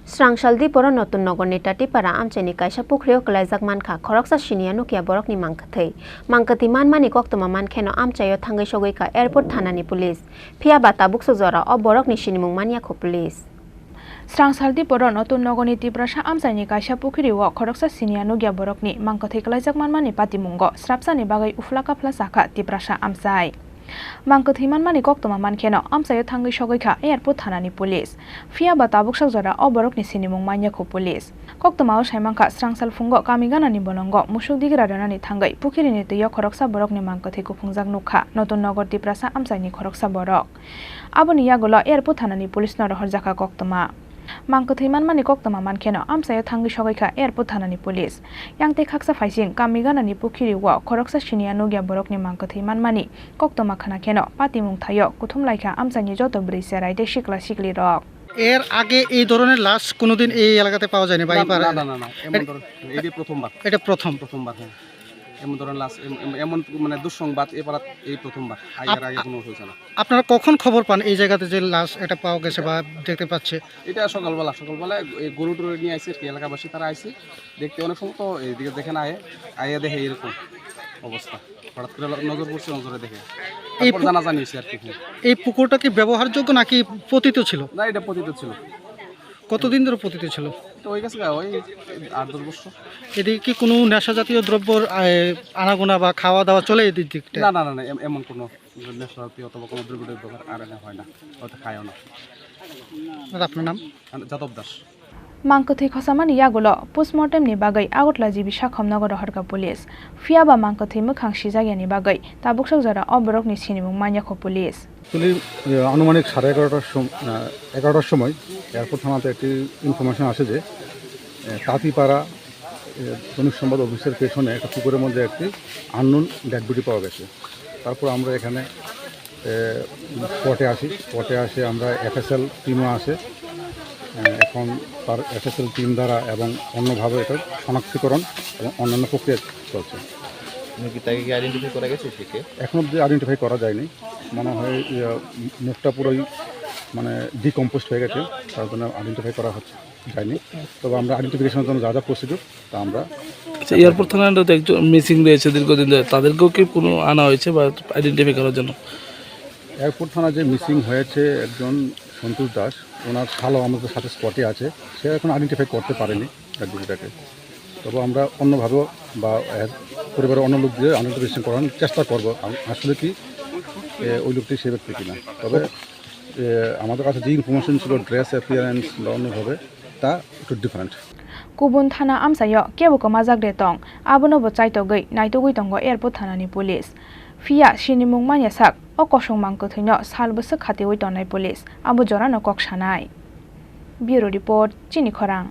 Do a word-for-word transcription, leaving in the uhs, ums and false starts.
Srangsaldi boro Notun Nogorni Tatipara amchaini kaisa pukhrio kwlaijak mankha, khoroksa siniya nukya borokni mangkwthwi. Mangkwthwi manmani koktwma mankheno amchaio thangwi sogwi kha airport thanani police. Phiya ba tabuksa jora o borokni sinimung manya kho police. Srangsaldi boro Notun Nogorni Tiprasa amchaini kaisa pukhrio khoroksa siniya nukya borokni mangkwthwi kwlaijak manmani patimungo srapsani bagwi uphla kaphla sakha Tiprasa amchai. Mangkwthwi manmani koktwma mankheno amchaio thangwi sogwi kha airport thanani police. Phiya ba tabuksa jora o borokni sinimung manya kho police. Koktwmao saimankha, srangsal phungo kami ganani bolongo musuk digira rwnani thangwi pukhirini twio khoroksa borokni mangkwthwi kuphungjak nukha Notun Nogor Tiprasa amchaini khoroksa borok. Aboni yagulo airport thanani police no rohorjakha koktwma. Mangkwthwi manmani koktwma mankheno amchaio thangwi sogwi kha airport thanani police. Yang tei khaksa phaising kami ganani pukhiri o khoroksa siniya nukya borokni mangkwthwi manmani koktwma khwnakheno patimung thaio kuthum laikha amchaini joto bwrwi cherai tei sikla siklirok. এর আগে এই ধরনের লাশ কোনোদিন এই এলাকাতে পাওয়া যায়নি বা এই না, পাড়ায়? না, না, না, না, এমন এটা ধরনের, এইটাই প্রথমবার। এটা প্রথম। প্রথমবার, হ্যাঁ। এমন ধরনের লাশ, এম-, এম-, এমন মানে দুঃসংবাদ এ পাড়াত এই প্রথমবার। আপ-, আগের আগে আপ-, কোনো হয়েছে না। আপনারা কখন খবর পান এই জায়গাতে যে লাশ এটা পাওয়া গেছে বা দেখতে পাচ্ছে? এটা সকালবেলা, সকালবেলা এই গরু টরু নিয়ে আইছে আর কি, এলাকাবাসী তারা আইছে দেখতে, অনেক সময় তো এইদিকে দেখে না, আয়ে, আইয়া দেখে এরকম অবস্থা। হঠাৎ করে নজর পড়ছে, নজরে দেখে। এই তারপর পু-, জানাজানি হয়েছে আর কি। এই পুকুরটা কি ব্যবহারযোগ্য নাকি পতিত ছিল? না, এটা পতিত ছিল। কতদিন ধরে পতিত ছিল? তো ওই গেছে গা, ওই আট দশ বছর। এদিকে কি কোনো নেশা জাতীয় দ্রব্যর, আহ, আনাগোনা বা খাওয়া দাওয়া চলে এই দিকটা? না, না, না, না, এম-, এমন কোনো নেশা জাতীয় অথবা কোনো দ্রব্য ব্যবহার আর এনে হয় না, হয়তো খায়ও না। আর আপনার নাম? যাদব Das. Mangkwthwi khosamani yagulo postmortem ni bagwi Agartala G B Sakhom nogo rohorkha police. Phiya ba mangkwthwi mwkhang sijakyani bagwi tabuksa jora o borokni sinimung manya kho police. Actually, আহ, আনুমানিক সাড়ে এগারোটার সম-, আহ, এগারোটার সময় এয়ারপোর্ট থানাতে একটি ইনফরমেশন আসে যে, আহ, তাঁতিপাড়া, আহ, দৈনিক সংবাদ অফিসের পেছনে একটা পুকুরের মধ্যে একটি আননোন ডেড বডি পাওয়া গেছে। তারপর আমরা এখানে, আহ, স্পটে আসি। স্পটে আসে আমরা এফএসএল টিমও আসে। আহ, এখন তার এফএসএল টিম দ্বারা এবং অন্যভাবে এটা শনাক্তকরণ এবং অন্যান্য প্রক্রিয়া চলছে। মানে কি তাকে কি আইডেন্টিফাই করা গেছে সে কে? এখন অবধি আইডেন্টিফাই করা যায়নি। মনে হয়, ইয়ে, মুখটা পুরোই মানে ডিকম্পোজড হয়ে গেছে, তার জন্য আইডেন্টিফাই করা হচ্ছে, যায়নি। তবে আমরা আইডেন্টিফিকেশনের জন্য যা যা প্রসিডিউর, তা আমরা আচ্ছা, এয়ারপোর্ট থানার তো একজন মিসিং রয়েছে দীর্ঘদিন ধরে, তাদেরকেও কি কোনো আনা হয়েছে বা আইডেন্টিফাই করার জন্য? এয়ারপোর্ট থানা যে মিসিং হয়েছে একজন সন্তোষ দাস, ওনার খালাও আমাদের সাথে স্পটে আছে, সে এখন আইডেন্টিফাই করতে পারেনি ডেড বডিটাকে। তবে আমরা অন্যভাবেও বা, আহ, পরিবারের অন্য লোক দিয়ে আইডেন্টিফিকেশন করানোর চেষ্টা করবো, আ-, আসলে কি, এ, ওই লোকটি সে ব্যক্তি কিনা। তবে, এ, আমাদের কাছে যে ইনফরমেশন ছিল, ড্রেস অ্যাপিয়ারেন্স বা অন্যভাবে, তা একটু different. Kubun thana amchaio kebo kwmajak de tong, abono bo chaitogwi naitugwi tongo airport thanani police. Phiya sinimung manya sak o kosong mangkwthwino sal bwswk khatiwi tongnai police, abo jorano kok sanai. Bureau Report, Chini Khorang.